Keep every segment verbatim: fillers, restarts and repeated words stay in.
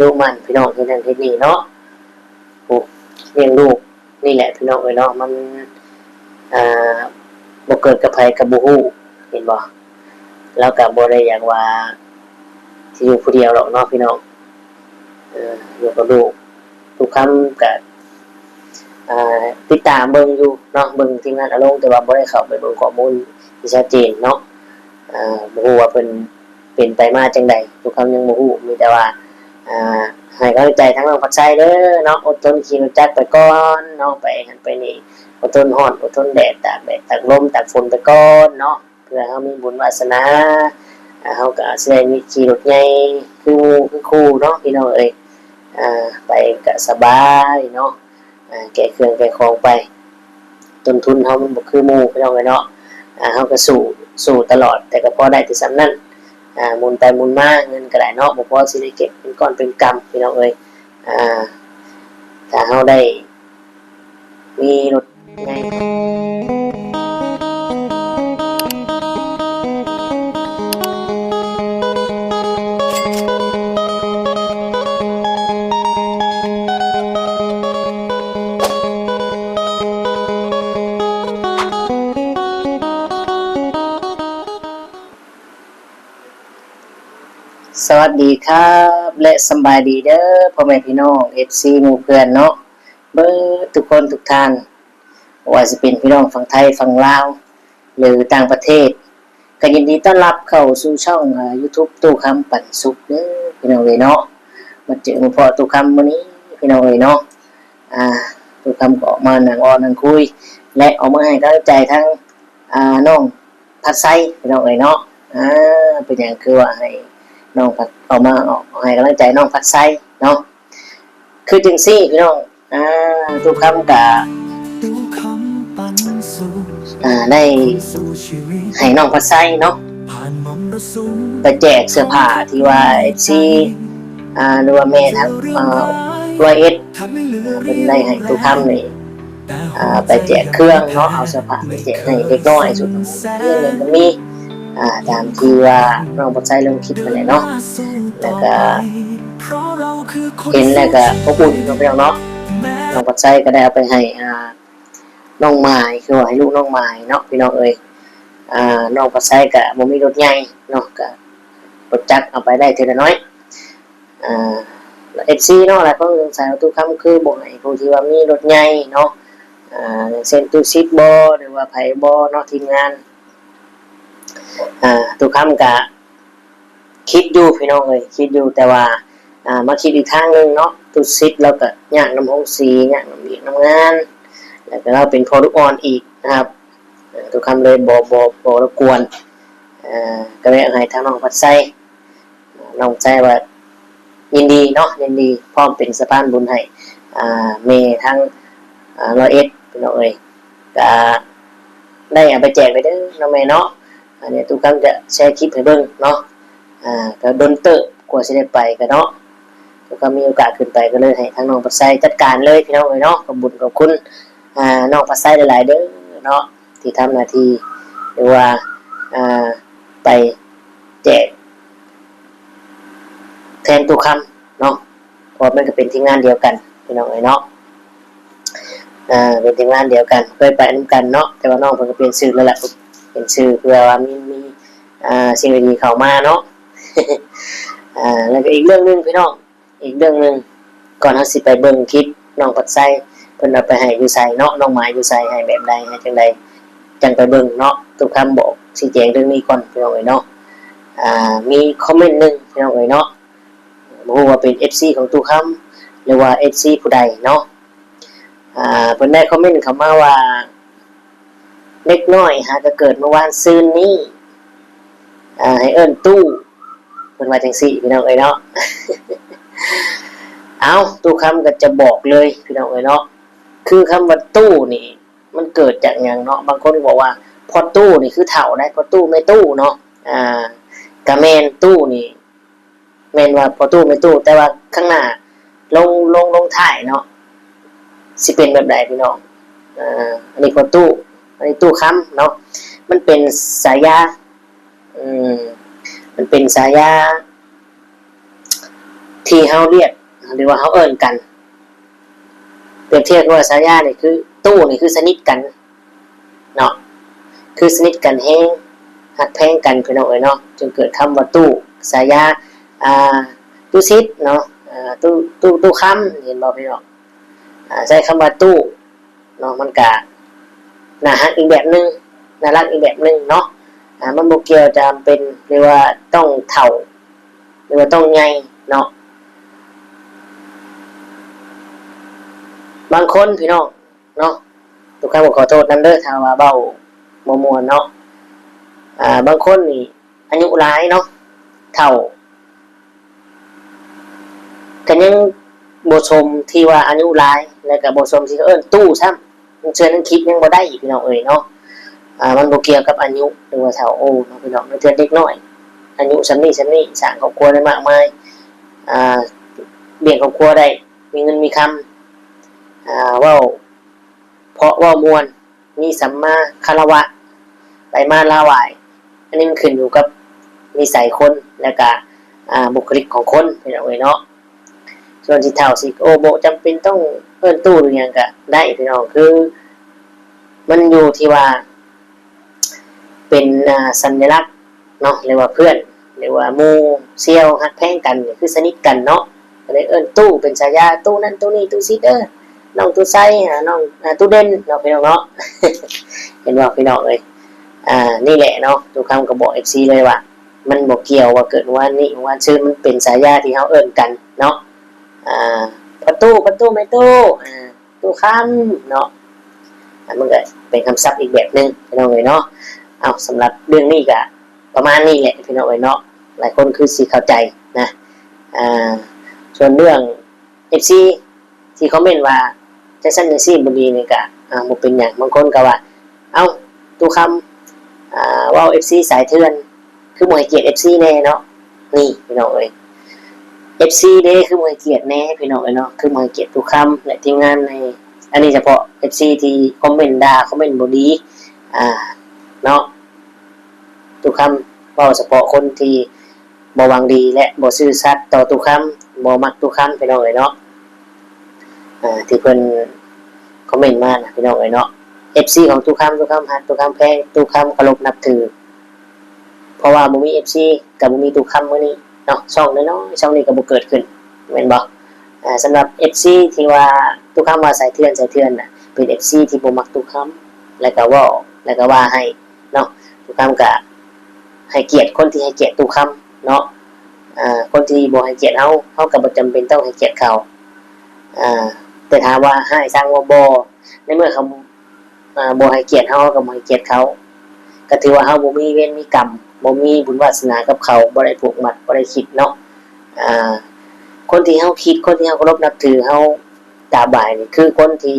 ลูกมันพี่น้องเฮ็ดนั่นเฮ็ดนี่เนาะ โอ้ เลี้ยงลูกนี่แหละพี่น้องเอ้ยเนาะ มัน อ่า บ่เกิดกับไผก็บ่ฮู้ เห็นบ่ ลาวก็บ่ได้อยากว่าสิอยู่ผู้เดียวดอกเนาะพี่น้อง เออ อยู่กับลูก ตุกคำก็ อ่า ติดตามเบิ่งอยู่เนาะ เบิ่งทีมงานอาลง แต่ว่าบ่ได้เข้าไปเบิ่งข้อมูลที่ชัดเจนเนาะ อ่า บ่ฮู้ว่าเพิ่นเป็นไปมาจั่งใด ตุกคำยังบ่ฮู้ มีแต่ว่า อ่า ให้กำลังใจทั้งน้องพัดไซเด้อเนาะ อดทนขี่รถจักรไปก่อนเนาะ ไปหั้นไปนี่ อดทนร้อน อดทนแดด ตากแดด ตากลม ตากฝนไปก่อนเนาะ เพื่อเฮามีบุญวาสนา อ่า เฮาก็สิได้มีขี่รถใหญ่คือหมู่คือคู่เนาะพี่น้องเอ้ย อ่า ไปก็สบายเนาะ อ่า แก่เครื่องแก่ของไป ต้นทุนเฮามันบ่คือหมู่พี่น้องเอ้ยเนาะ อ่า เฮาก็สู้ สู้ตลอด แต่ก็พอได้แต่ส่ำนั้น อ่า หมุนไปหมุนมา เงินก็ได้เนาะ บ่พอสิได้เก็บเป็นก้อนเป็นกำพี่น้องเอ้ย อ่า ถ้าเฮาได้ มีรถใหญ่ สวัสดีครับ และสำบายดีเด้อ พ่อแม่พี่น้อง เอฟซี หมู่เพื่อนเนาะ เบิดทุกคนทุกท่าน บ่ว่าสิเป็นพี่น้องฝั่งไทย ฝั่งลาว หรือต่างประเทศ ก็ยินดีต้อนรับเข้าสู่ช่อง อ่า YouTube ตู้คำปันสุขเด้อ พี่น้องเอ้ยเนาะ มาเจอมาพ้อตู้คำมื้อนี้ พี่น้องเอ้ยเนาะ อ่า ตู้คำก็ออกมานั่งเว้านั่งคุย และออกมาให้กำลังใจทั้ง อ่า น้องพัดไซ พี่น้องเอ้ยเนาะ อ่า เป็นหยังคือว่าให้น้องพัด ออกมา ออก ให้กำลังใจน้องพัดไซเนาะ คือจั่งซี้พี่น้อง อ่า ตู้คำก็ อ่า ได้ให้น้องพัดไซเนาะ ไปแจกเสื้อผ้าที่ว่า เอฟซี อ่า หรือว่าแม่ทาง อ่า ร้อยเอ็ด อ่า เพิ่นได้ให้ตู้คำนี่ อ่า ไปแจกเครื่องเนาะ เอาเสื้อผ้าไปแจกให้เด็กน้อย ชุดนักเรียนก็มี อ่า ตามที่ว่าน้องพัดไซลงคลิปนั่นแหละเนาะ แล้วก็เห็นแล้วก็อบอุ่นเนาะพี่น้องเนาะ น้องพัดไซก็ได้เอาไปให้ อ่า น้องมาย คือว่าให้ลูกน้องมายเนาะพี่น้องเอ้ย อ่า น้องพัดไซก็บ่มีรถใหญ่เนาะ ก็รถจักรเอาไปได้ทีละน้อย อ่า เอฟซีเนาะ หลายคนสงสัยว่าตู้คำคือบ่ให้ผู้ที่ว่ามีรถใหญ่เนาะ อ่า อย่างเช่นตู้ซิดบ่ หรือว่าไผบ่เนาะ ทีมงาน อ่า ตู้คำก็คิดอยู่พี่น้องเอ้ย คิดอยู่ แต่ว่า อ่า มาคิดอีกทางหนึ่งเนาะ ตู้ซิดลาวก็ยากนำโฮงสี ยากนำเวียกนำงาน แล้วก็ลาวเป็นพ่อลูกอ่อนอีกนะครับ เอ่อ ตู้คำเลยบ่ บ่ บ่รบกวน เอ่อ ก็เลยเอาให้ทางน้องพัดไซ น้องพัดไซว่ายินดีเนาะ ยินดี พร้อมเป็นสะพานบุญให้ อ่า แม่ทาง อ่า ร้อยเอ็ด พี่น้องเอ้ย ก็ได้เอาไปแจกไปเด้อเนาะแม่เนาะ อันนี้ตู้คำจะแชร์คลิปให้เบิ่งเนาะ อ่า ก็โดนเติบกว่าสิได้ไปก็เนาะ แล้วก็มีโอกาสขึ้นไปก็เลยให้ทางน้องพัดไซจัดการเลยพี่น้องเอ้ยเนาะ ขอบบุญขอบคุณ อ่า น้องพัดไซหลายๆเด้อเนาะ ที่ทำหน้าที่ หรือว่า อ่า ไปแจก แทนตู้คำเนาะ เพราะมันก็เป็นทีมงานเดียวกันพี่น้องเอ้ยเนาะ อ่า เป็นทีมงานเดียวกัน เคยไปนำกันเนาะ แต่ว่าน้องเพิ่นก็เปลี่ยนชื่อแล้วล่ะ เปลี่ยนชื่อเพื่อว่ามี มี อ่า สิ่งดีๆเข้ามาเนาะ อ่า แล้วก็อีกเรื่องหนึ่งพี่น้อง อีกเรื่องหนึ่ง ก่อนเฮาสิไปเบิ่งคลิปน้องพัดไซเพิ่นเอาไปให้อยู่ไสเนาะ น้องหมายอยู่ไส ให้แบบใด ให้จั่งใด จั่งไปเบิ่งเนาะ ตู้คำบอกชี้แจงเรื่องนี้ก่อนพี่น้องเอ้ยเนาะ อ่า มีคอมเมนต์หนึ่งพี่น้องเอ้ยเนาะ บ่ฮู้ว่าเป็นเอฟซีของตู้คำ หรือว่าเอฟซีผู้ใดเนาะ อ่า เพิ่นได้คอมเมนต์เข้ามาว่า เด็กน้อยหากะเกิดเมื่อวานซืนนี้ อ่า ให้เอิ้นตู้ เพิ่นว่าจั่งซี้พี่น้องเอ้ยเนาะ เอ้า ตู้คำก็จะบอกเลยพี่น้องเอ้ยเนาะ คือคำว่าตู้นี่ มันเกิดจากหยังเนาะ บางคนก็บอกว่าพ่อตู้นี่คือเฒ่าได้ พ่อตู้แม่ตู้เนาะ อ่า กะแม่นตู้นี่ แม่นว่าพ่อตู้แม่ตู้ แต่ว่าข้างหน้าลง ลง ลงท้ายเนาะ สิเป็นแบบใดพี่น้อง อ่า อันนี้พ่อตู้ อันนี้ตู้คำเนาะ มันเป็นฉายา อืม มันเป็นฉายา ที่ ที่เฮาเรียก หรือว่าเฮาเอิ้นกัน เปรียบเทียบกับว่าฉายานี่คือ ตู้นี่คือสนิทกันเนาะ คือสนิทกันแฮง ฮักแพงกันพี่น้องเอ้ยเนาะ จึงเกิดคำว่าตู้ ฉายา อ่า ตู้ซิดเนาะ อ่า ตู้ ตู้ ตู้คำ เห็นบ่พี่น้อง อ่า ใช้คำว่าตู้เนาะ มันกะน่าฮักอีกแบบหนึ่ง น่ารักอีกแบบหนึ่งเนาะ อ่า มันบ่เกี่ยวจำเป็น หรือว่าต้องเฒ่า หรือว่าต้องใหญ่เนาะ บางคนพี่น้องเนาะ ตู้คำก็ขอโทษนำเด้อ ถ้าว่าเว้าบ่ม่วนเนาะ อ่า บางคนนี่อายุหลายเนาะ เฒ่า ก็ยังบ่สมที่ว่าอายุหลาย แล้วก็บ่สมที่เอิ้นตู้ซ้ำ บางเทื่อยังคิดยังบ่ได้อีกพี่น้องเอ้ยเนาะ อ่า มันบ่เกี่ยวกับอายุหรือว่าเฒ่า โอ้ เนาะพี่น้อง บางเทื่อเด็กน้อย อายุส่ำนี้ส่ำนี้ สร้างครอบครัวได้มากมาย อ่า เลี้ยงครอบครัวได้ มีเงินมีคำ อ่า เว้าเพราะ เว้าม่วน มีสัมมาคารวะ ไปมาลาไหว้ อันนี้มันขึ้นอยู่กับนิสัยคน แล้วก็ อ่า บุคลิกของคนพี่น้องเอ้ยเนาะ ส่วนสิเฒ่าสิ โอ้ บ่จำเป็นต้องเอิ้นตู้หรือหยังก็ได้พี่น้อง คือมันอยู่ที่ว่า เป็น อ่า สัญลักษณ์เนาะ หรือว่าเพื่อน หรือว่าหมู่เสี่ยวฮักแพงกันนี่คือสนิทกันเนาะ ก็เลยเอิ้นตู้ เป็นฉายา ตู้นั่นตู้นี่ ตู้ซิดเด้อ น้องตู้ไซ อ่า น้อง อ่า ตู้เด่นเนาะพี่น้องเนาะ เห็นบ่พี่น้องเอ้ย อ่า นี่แหละเนาะ ตู้คำก็บอกเอฟซีเลยว่า มันบ่เกี่ยวว่าเกิดวันนี้วันซืน มันเป็นฉายาที่เฮาเอิ้นกันเนาะ อ่า พ่อตู้ พ่อตู้ แม่ตู้ อ่า ตู้คำเนาะ อ่ะ มันก็เป็นคำศัพท์อีกแบบหนึ่งพี่น้องเอ้ยเนาะ เอา สำหรับเรื่องนี้ก็ประมาณนี้แหละพี่น้องเอ้ยเนาะ หลายคนคือสิเข้าใจนะ อ่า ส่วนเรื่องเอฟซีที่คอมเมนต์ว่าจังซั่นจังซี่บ่ดีนี่ก็ อ่า บ่เป็นหยัง บางคนก็ว่า เอ้า ตู้คำ อ่า เว้าเอฟซีสายเถื่อน คือบ่ให้เกียรติเอฟซีแน่เนาะ นี่พี่น้องเอ้ย เอฟซีเด้ คือบ่ให้เกียรติแน่พี่น้องเอ้ยเนาะ คือบ่ให้เกียรติตู้คำและทีมงานใน อันนี้เฉพาะเอฟซีที่คอมเมนต์ด่า คอมเมนต์บ่ดี อ่า เนาะ ตู้คำเว้าเฉพาะคนที่บ่หวังดีและบ่ซื่อสัตย์ต่อตู้คำ บ่มักตู้คำพี่น้องเอ้ยเนาะ อ่า ที่เพิ่นคอมเมนต์มานะพี่น้องเอ้ยเนาะ เอฟซีของตู้คำ ตู้คำฮัก ตู้คำแพง ตู้คำเคารพนับถือ เพราะว่าบ่มีเอฟซีก็บ่มีตู้คำมื้อนี้เนาะ ช่องน้อยๆ ช่องนี้ก็บ่เกิดขึ้น แม่นบ่ อ่า สำหรับเอฟซีที่ว่าตู้คำว่าสายเถื่อน สายเถื่อนน่ะ เป็นเอฟซีที่บ่มักตู้คำ แล้วก็เว้า แล้วก็ว่าให้เนาะ ตู้คำก็ให้เกียรติคนที่ให้เกียรติตู้คำเนาะ อ่า คนที่บ่ให้เกียรติเฮา เฮาก็บ่จำเป็นต้องให้เกียรติเขา อ่า แต่ถามว่าร้ายซังบ่ บ่ ในเมื่อเขา อ่า บ่ให้เกียรติเฮา เฮาก็บ่ให้เกียรติเขา ก็ถือว่าเฮาบ่มีเวรมีกรรม บ่มีบุญวาสนากับเขา บ่ได้ผูกมัด บ่ได้คิดเนาะ อ่า คนที่เฮาคิด คนที่เฮาเคารพนับถือ เฮาตราบใดนี่ คือคนที่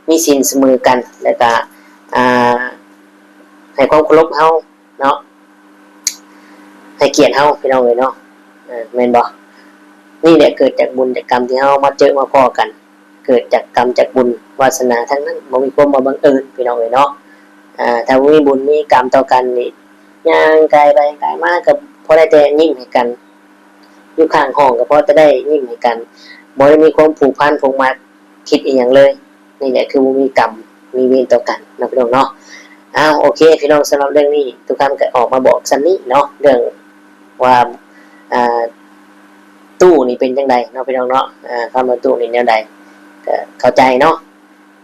มีศีลเสมอกัน แล้วก็ อ่า ให้ความเคารพเฮาเนาะ ให้เกียรติเฮาพี่น้องเอ้ยเนาะ อ่า แม่นบ่ นี่แหละเกิดจากบุญจากกรรมที่เฮามาเจอมาพ้อกัน เกิดจากกรรมจากบุญวาสนาทั้งนั้น บ่มีความว่าบังเอิญพี่น้องเอ้ยเนาะ อ่า ถ้าบ่มีบุญมีกรรมต่อกันนี่ ย่างกายไปกายมาก็พอได้แต่ยิ้มให้กัน อยู่ข้างห้องก็พอจะได้ยิ้มให้กัน บ่ได้มีความผูกพันผูกมัด คิดอีหยังเลย นี่แหละคือบ่มีกรรมมีเวรต่อกันเนาะพี่น้องเนาะ อ้าว โอเค พี่น้อง สำหรับเรื่องนี้ ตู้คำก็ออกมาบอกส่ำนี้เนาะ เรื่องว่า อ่า ตู้นี่เป็นจั่งใดเนาะพี่น้องเนาะ อ่า คำว่าตู้นี่แนวใด ก็เข้าใจเนาะ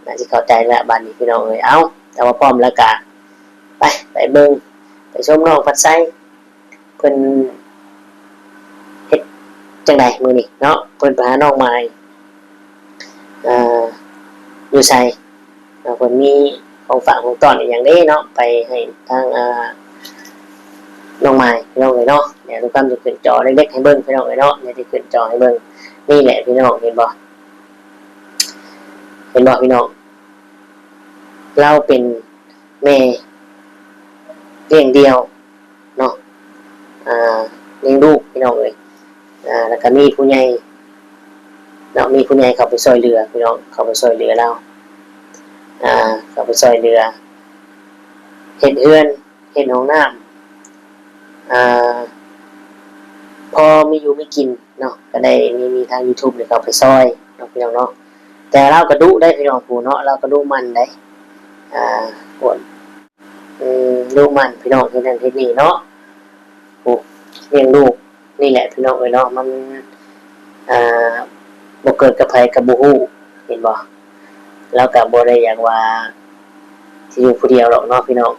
น่าสิเข้าใจแล้ว บัดนี้พี่น้องเอ้ย เอ้า ถ้าว่าพร้อมแล้วก็ ไป ไปเบิ่ง ไปชมน้องพัดไซ เพิ่นเฮ็ดจั่งใดมื้อนี้เนาะ เพิ่นไปหาน้องมาย อ่า อยู่ไสเนาะ เพิ่นมีของฝากของต้อนอีหยังเด้เนาะ ไปให้ทาง อ่า น้องมาย พี่น้องเอ้ยเนาะ เดี๋ยวตู้คำสิขึ้นจอเล็กๆให้เบิ่งพี่น้องเอ้ยเนาะ เดี๋ยวสิขึ้นจอให้เบิ่ง นี่แหละพี่น้อง เห็นบ่ เห็นบ่พี่น้อง ลาวเป็นแม่เลี้ยงเดี่ยวเนาะ อ่า เลี้ยงลูกพี่น้องเอ้ย อ่า แล้วก็มีผู้ใหญ่เนาะ มีผู้ใหญ่เข้าไปซ่อยเหลือพี่น้อง เข้าไปซ่อยเหลือลาว อ่า เข้าไปซ่อยเหลือ เฮ็ดเฮือน เฮ็ดห้องน้ำ อ่า พอมีอยู่มีกิน เนาะ ก็ได้มี มีทาง YouTube นี่เข้าไปซอยเนาะพี่น้องเนาะ แต่ลาวก็ดุได้พี่น้องผู้เนาะ ลาวก็ดุหมั่นได้ อ่า พวก อืม ดุหมั่นพี่น้องเฮ็ดนั่นเฮ็ดนี่เนาะ ผู้เลี้ยงลูกนี่แหละพี่น้องเอ้ยเนาะ มัน อ่า บ่เกิดกับไผก็บ่ฮู้ เห็นบ่ ลาวก็บ่ได้อยากว่าสิอยู่ผู้เดียวดอกเนาะพี่น้อง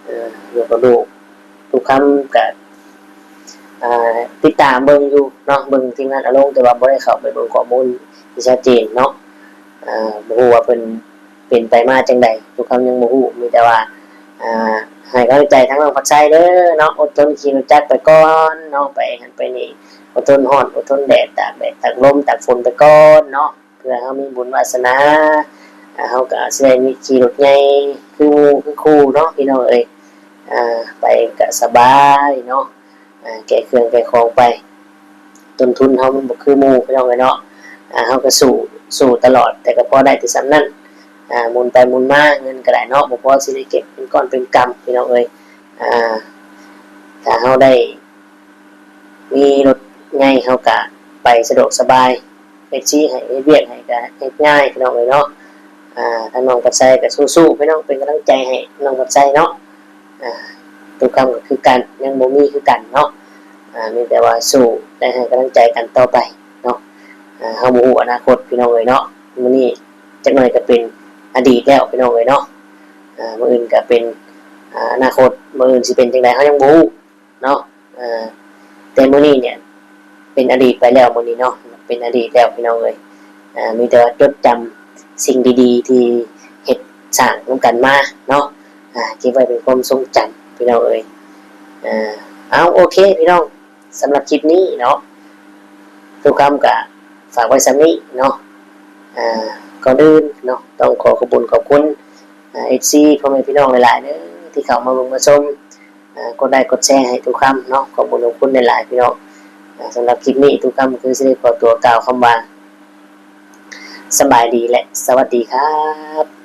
เออ อยู่กับลูก ตุกคำก็ อ่า ติดตามเบิ่งอยู่เนาะ เบิ่งทีมงานอาลง แต่ว่าบ่ได้เข้าไปเบิ่งข้อมูลที่ชัดเจนเนาะ อ่า บ่ฮู้ว่าเพิ่นเป็นไปมาจั่งใด ตุกคำยังบ่ฮู้ มีแต่ว่า อ่า ให้กำลังใจทั้งน้องพัดไซเด้อเนาะ อดทนขี่รถจักรไปก่อนเนาะ ไปหั้นไปนี่ อดทนร้อน อดทนแดด ตากแดด ตากลม ตากฝนไปก่อนเนาะ เพื่อเฮามีบุญวาสนา อ่า เฮาก็สิได้มีขี่รถใหญ่คือหมู่คือคู่เนาะพี่น้องเอ้ย อ่า ไปก็สบายเนาะ อ่า แก่เครื่องแก่ของไป ต้นทุนเฮามันบ่คือหมู่พี่น้องเอ้ยเนาะ อ่า เฮาก็สู้ สู้ตลอด แต่ก็พอได้แต่ส่ำนั้น อ่า หมุนไปหมุนมา เงินก็ได้เนาะ บ่พอสิได้เก็บเป็นก้อนเป็นกำพี่น้องเอ้ย อ่า ถ้าเฮาได้ มีรถใหญ่เฮาก็ไปสะดวกสบาย เอฟซีให้เฮ็ดเวียกให้ก็เฮ็ดง่ายพี่น้องเอ้ยเนาะ อ่า ทางน้องพัดไซก็สู้ๆพี่น้อง เป็นกำลังใจให้น้องพัดไซเนาะ อ่า ตุกคำก็คือกัน ยังบ่มีคือกันเนาะ อ่า มีแต่ว่าสู้ และให้กำลังใจกันต่อไปเนาะ อ่า เฮาบ่ฮู้อนาคตพี่น้องเอ้ยเนาะ มื้อนี้จักหน่อยก็เป็นอดีตแล้วพี่น้องเอ้ยเนาะ อ่า มื้ออื่นก็เป็น อ่า อนาคต มื้ออื่นสิเป็นจั่งใดเฮายังบ่ฮู้เนาะ อ่า แต่มื้อนี้เนี่ย เป็นอดีตไปแล้วมื้อนี้เนาะ เป็นอดีตแล้วพี่น้องเอ้ย อ่า มีแต่ว่าจดจำสิ่งดีๆที่เฮ็ดสร้างนำกันมาเนาะ อ่า เก็บไว้เป็นความทรงจำพี่น้องเอ้ย อ่า เอา โอเคพี่น้อง สำหรับคลิปนี้เนาะ ตุกคำก็ฝากไว้ส่ำนี้เนาะ อ่า ก่อนอื่นเนาะ ต้องขอขอบบุญขอบคุณ อ่า เอฟซี พ่อแม่พี่น้องหลายๆเด้อ ที่เข้ามาเบิ่งมาชม อ่า กดไลค์กดแชร์ให้ตุกคำเนาะ ขอบบุญขอบคุณหลายๆพี่น้อง อ่า สำหรับคลิปนี้ตุกคำคือสิได้ขอตัวกล่าวคำว่า สบายดีและสวัสดีครับ